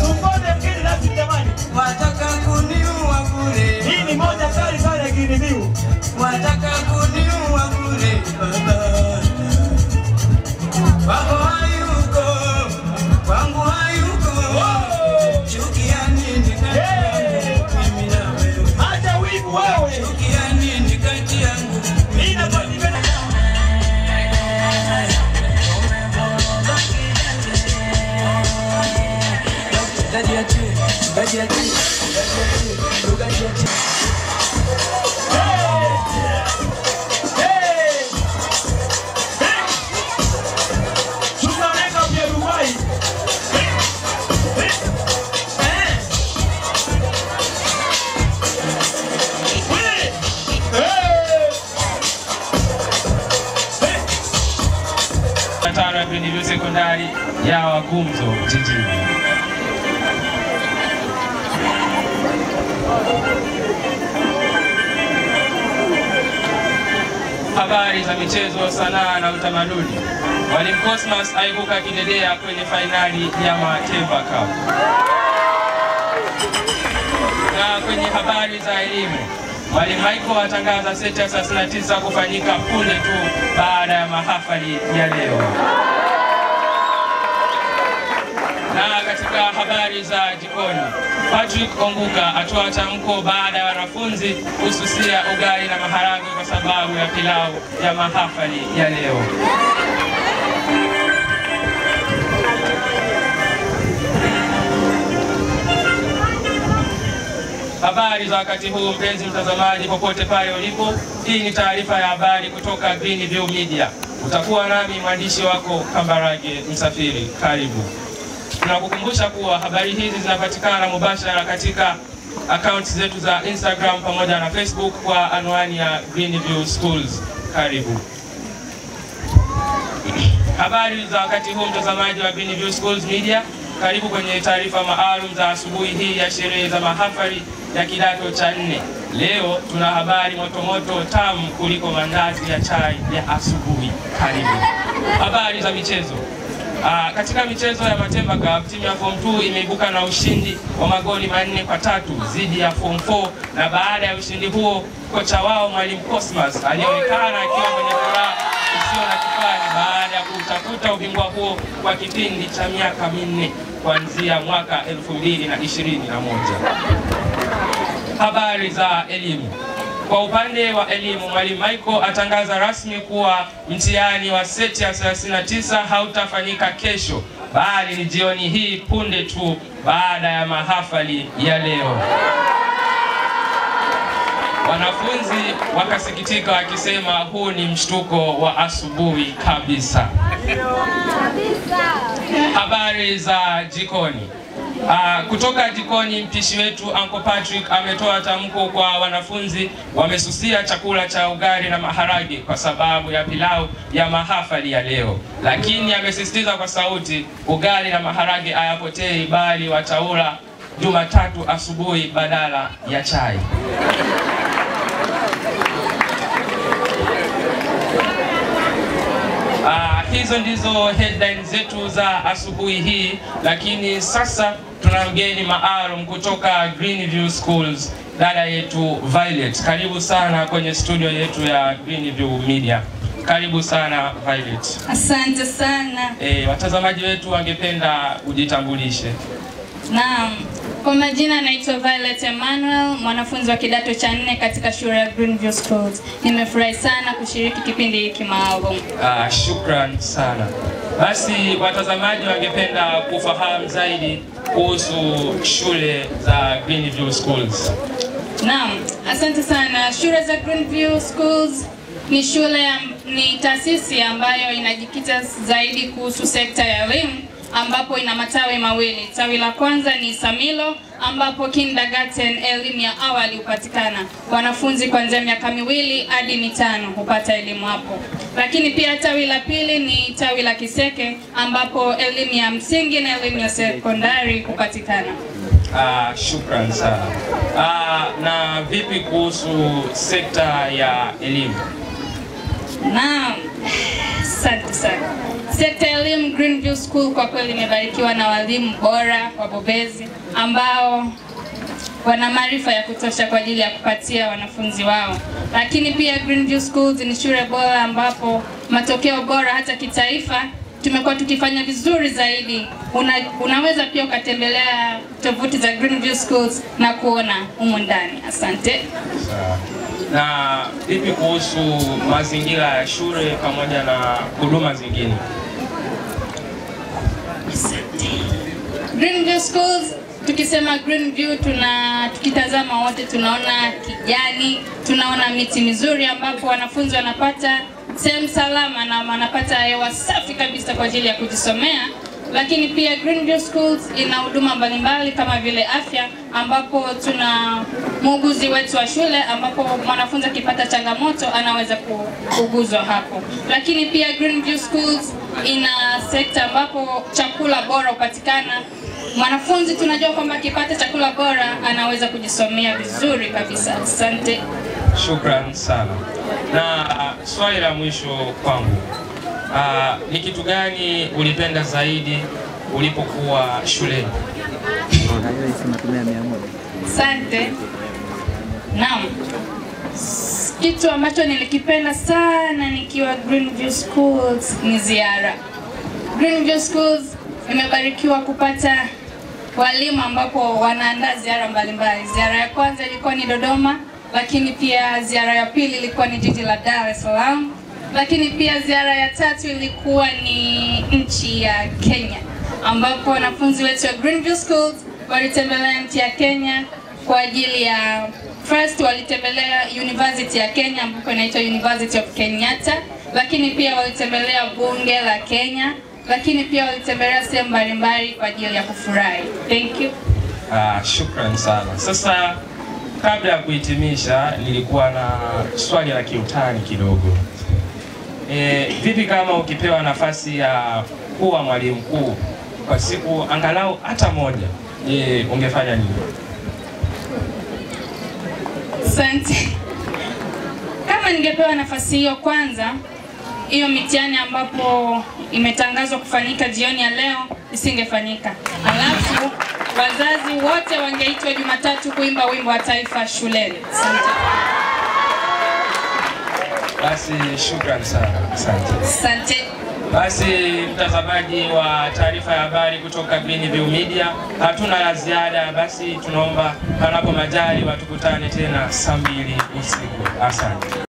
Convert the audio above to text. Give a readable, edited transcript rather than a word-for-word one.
Tumpate mgeni rasmi jamani. Wataka kuniua bure. Hii ni moja kali sana ya Greenview. Wataka kuniua bure baba. Wako hayuko, wangu hayuko. Chukia nini kati yangu mimi na wewe? Acha wivu wewe. Chukia nini kati yangu mimi na wewe? Greenview Sekondari ya Wagumzo jijini. Habari za michezo, sanaa na utamaduni. Mwalimu Cosmas aibuka kidedea kwenye fainali ya Matemba Cup. Na kwenye habari za elimu, Mwalimu Michael atangaza seti ya 39 kufanyika punde tu baada ya mahafali ya leo. Na katika habari za jikoni, Patrick Onguka atoa tamko baada ya wanafunzi kususia ugali na maharagwe kwa sababu ya pilau ya mahafali ya leo. Habari za wakati huu mpenzi mtazamaji popote pale ulipo, hii ni taarifa ya habari kutoka Greenview Media. Utakuwa nami mwandishi wako Kambarage Msafiri. Karibu. Tunakukumbusha kuwa habari hizi zinapatikana mubashara katika accounts zetu za Instagram pamoja na Facebook kwa anwani ya Greenview Schools. Karibu. Habari za wakati huu mtazamaji wa Greenview Schools Media, karibu kwenye taarifa maalum za asubuhi hii ya sherehe za mahafali ya kidato cha 4. Leo tuna habari motomoto tamu kuliko mandazi ya chai ya asubuhi. Karibu. Habari za michezo. Katika michezo ya Matemba Cup, timu ya Form 2 imeibuka na ushindi wa magoli 4-3 dhidi ya Form 4, na baada ya ushindi huo kocha wao Mwalimu Cosmas alionekana akiwa mwenye furaha isiyo na kifani baada ya kutafuta ubingwa huo kwa kipindi cha miaka 4 kuanzia mwaka 2021. Habari za elimu. Kwa upande wa elimu, Mwalimu Michael atangaza rasmi kuwa mtihani wa seti ya 39 hautafanyika kesho, bali ni jioni hii punde tu baada ya mahafali ya leo. Wanafunzi wakasikitika wakisema huu ni mshtuko wa asubuhi kabisa. Habari za jikoni. Kutoka jikoni, mpishi wetu Uncle Patrick ametoa tamko kwa wanafunzi wamesusia chakula cha ugali na maharage kwa sababu ya pilau ya mahafali ya leo. Lakini amesisitiza kwa sauti, ugali na maharage hayapotei bali wataula Jumatatu asubuhi badala ya chai. Hizo ndizo headlines zetu za asubuhi hii, lakini sasa tuna mgeni maalum kutoka Greenview Schools, dada yetu Violet. Karibu sana kwenye studio yetu ya Greenview Media. Karibu sana Violet. Asante sana. Watazamaji wetu wangependa ujitambulishe. Naam, kwa majina naitwa Violet Emmanuel, mwanafunzi wa kidato cha 4 katika shule ya Greenview Schools. Nimefurahi sana kushiriki kipindi hiki maalum. Shukran sana. Basi watazamaji wangependa kufahamu zaidi kuhusu shule za Greenview Schools. Naam, asante sana. Shule za Greenview Schools ni shule ni taasisi ambayo inajikita zaidi kuhusu sekta ya elimu, ambapo ina matawi mawili. Tawi la kwanza ni Samilo, ambapo kindergarten, elimu ya awali hupatikana. Wanafunzi kuanzia miaka 2 hadi 5 hupata elimu hapo. Lakini pia tawi la pili ni tawi la Kiseke, ambapo elimu ya msingi na elimu ya sekondari hupatikana. Shukran sana. Na vipi kuhusu sekta ya elimu? Naam, asante sana. Sekta ya elimu Greenview School kwa kweli imebarikiwa na walimu bora, wabobezi ambao wana maarifa ya kutosha kwa ajili ya kupatia wanafunzi wao. Lakini pia Greenview Schools ni shule bora ambapo matokeo bora hata kitaifa tumekuwa tukifanya vizuri zaidi. Unaweza pia ukatembelea tovuti za Greenview Schools na kuona humu ndani. Asante. Na vipi kuhusu mazingira ya shule pamoja na huduma zingine? Asante. Greenview Schools, tukisema Greenview tukitazama wote tunaona kijani, tunaona miti mizuri ambapo wanafunzi wanapata sehemu salama na wanapata hewa safi kabisa kwa ajili ya kujisomea. Lakini pia Greenview Schools ina huduma mbalimbali kama vile afya, ambapo tuna muuguzi wetu wa shule ambapo mwanafunzi akipata changamoto anaweza kuuguzwa hapo. Lakini pia Greenview Schools ina sekta ambapo chakula bora hupatikana. Mwanafunzi tunajua kwamba akipata chakula bora anaweza kujisomea vizuri kabisa. Asante. Shukran sana. Na swali la mwisho kwangu, ni kitu gani ulipenda zaidi ulipokuwa shuleni? Asante. Naam. Kitu ambacho nilikipenda sana nikiwa Greenview Schools ni ziara. Greenview Schools imebarikiwa kupata walimu ambapo wanaandaa ziara mbalimbali. Ziara ya kwanza ilikuwa ni Dodoma, lakini pia ziara ya pili ilikuwa ni jiji la Dar es Salaam, lakini pia ziara ya tatu ilikuwa ni nchi ya Kenya, ambapo wanafunzi wetu wa Greenview Schools walitembelea nchi ya Kenya kwa ajili ya first walitembelea University ya Kenya ambapo inaitwa University of Kenyatta, lakini pia walitembelea bunge la Kenya, lakini pia walitembelea sehemu mbalimbali kwa ajili ya kufurahi. Thank you. Shukran sana. Sasa kabla ya kuhitimisha, nilikuwa na swali la kiutani kidogo. Vipi kama ukipewa nafasi ya kuwa mwalimu mkuu kwa siku angalau hata moja, je, ungefanya nini? Asante. Kama ningepewa nafasi hiyo, kwanza hiyo mitihani ambapo imetangazwa kufanyika jioni ya leo isingefanyika. Alafu wazazi wote wangeitwa Jumatatu kuimba wimbo wa taifa shuleni. Asante. Basi shukran sana. Asante. Asante. Basi mtazamaji wa taarifa ya habari kutoka Greenview Media, hatuna la ziada. Basi tunaomba panapo majaliwa tukutane tena saa 2 usiku. Asante.